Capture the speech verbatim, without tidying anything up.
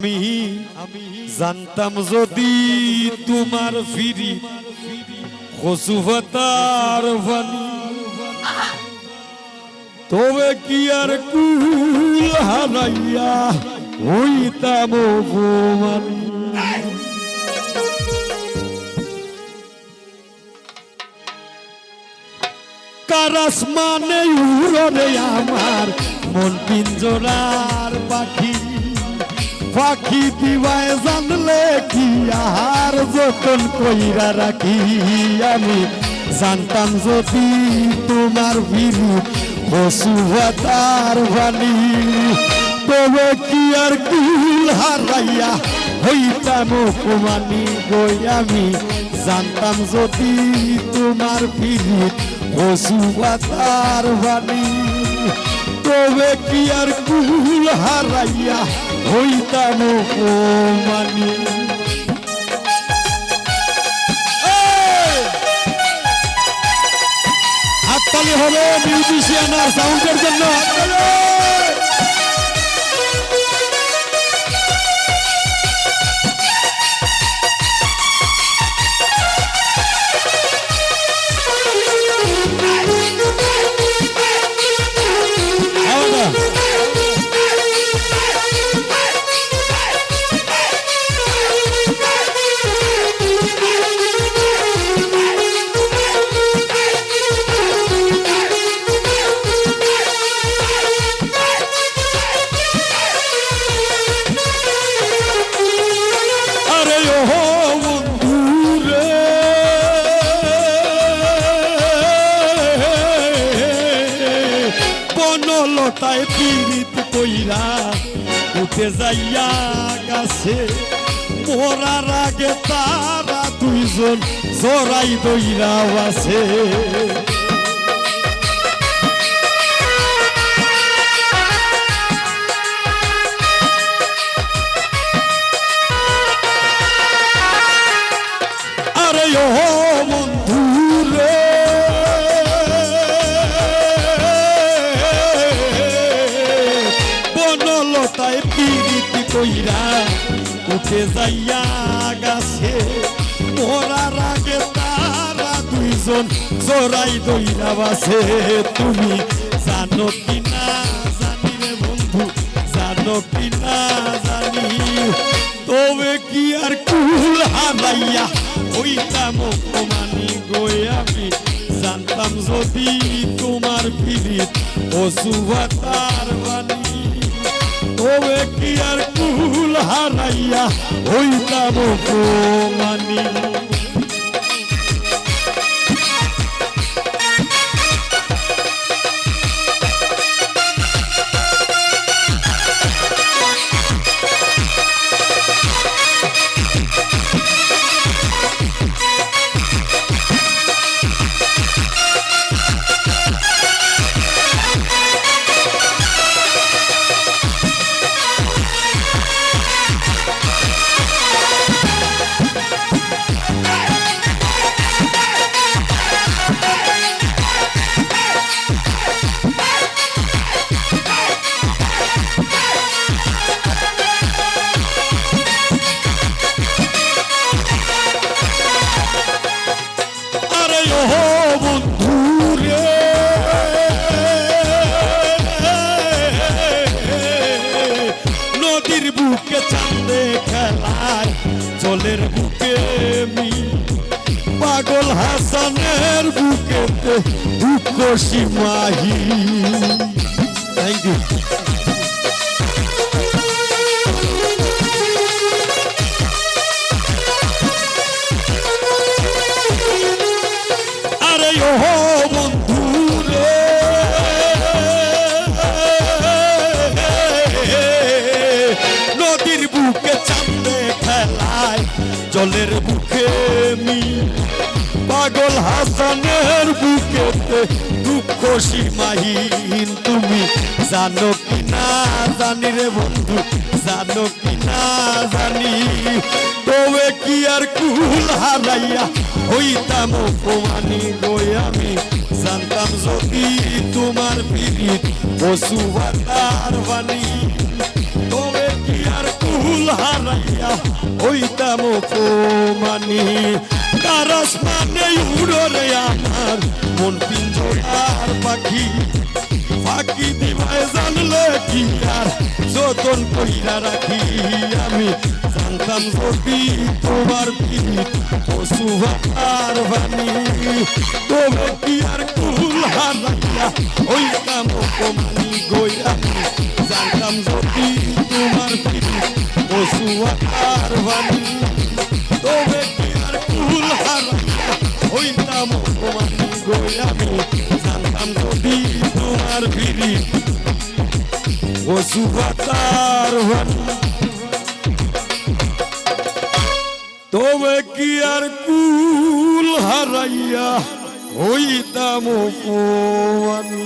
আমি জানতাম যদি তুমার পিরিত কচু পাতার পানি, তবে কি আর কুল হারাইয়া অইতাম অপমানী। কার আসমানে উড়রে আমার মন পিঞ্জরার পাখি, পাখি দিবায় জানলে কি আর যতন কইরা রাখি। আমি জানতাম যদি তুমার পিরিত কচু পাতার পানি, তবে কি আর কুল হারাইয়া অইতাম অপমানী গো। আমি জানতাম যদি তুমার পিরিত কচু পাতার পানি, তবে কি আর কুল হারাইয়া অইতাম অপমানী। এই! হাততালি হবে মিউজিশিয়ান আর সাউন্ডের জন্য। হাততালি! আরে ও বন্ধু রে, বনলতায় পিরিত কইরা উঠে যাইয়া গাছে, মরার আগে তারা দুইজন জড়াই দইরা বাছে। আরে ও বন্ধু রে, বনলতায় পিরিত কইরা উঠে যাইয়া গাছে, মরার আগে তারা দুইজন জড়াই দইরা বাছে। তুমি জানো কি না জানি রে বন্ধু, জানো কি না জানি, তবে কি আর কুল হারাইয়া অইতাম অপমানী গো। আমি জানতাম যদি তুমার পিরিত কচু পাতার পানি, তবে কি আর কুল হারাইয়া অইতাম অপমানী। আরে ও বন্ধু রে, নদীর বুকে চান্দে খেলায়, জলের বুকে মি, পাগল হাসানের বুকেতে দুঃখ সীমাহীন। Thank you. আরে ও বন্ধু রে, নদীর বুকে চান্দে খেলায়, জলের বুকে মি, পাগল হাসানের বুকেতে দুঃখ সীমাহীন। তুমি জানো কি না জানি রে বন্ধু, জানো কি না জানি, তবে কি আর কুল হারাইয়া অইতাম অপমানী গো। আমি জানতাম যদি তুমার পিরিত কচু পাতার পানি, তবে কি আর কুল হারাইয়া অইতাম অপমানি। কার আসমানে উড়রে আমার মন পিঞ্জরার পাখি। ফাঁকি দিবায় জানলে কি আর যতন কইরা রাখি। আমি জানতাম যদি তোমার পিঠ পশু আর পানি, তবে কি আর কুল হারাইয়া অইতাম অপমানি গো আমি। জানতাম যদি তোমার পিঠ পশু আর পানি, তবে কি আর কুল হারাইয়া অইতাম অপমানি গো আমি। জানতাম যদি তোমার পিঠ পশু আর পানি, তবে কি আর কুল হারাইয়া অইতাম অপমানি।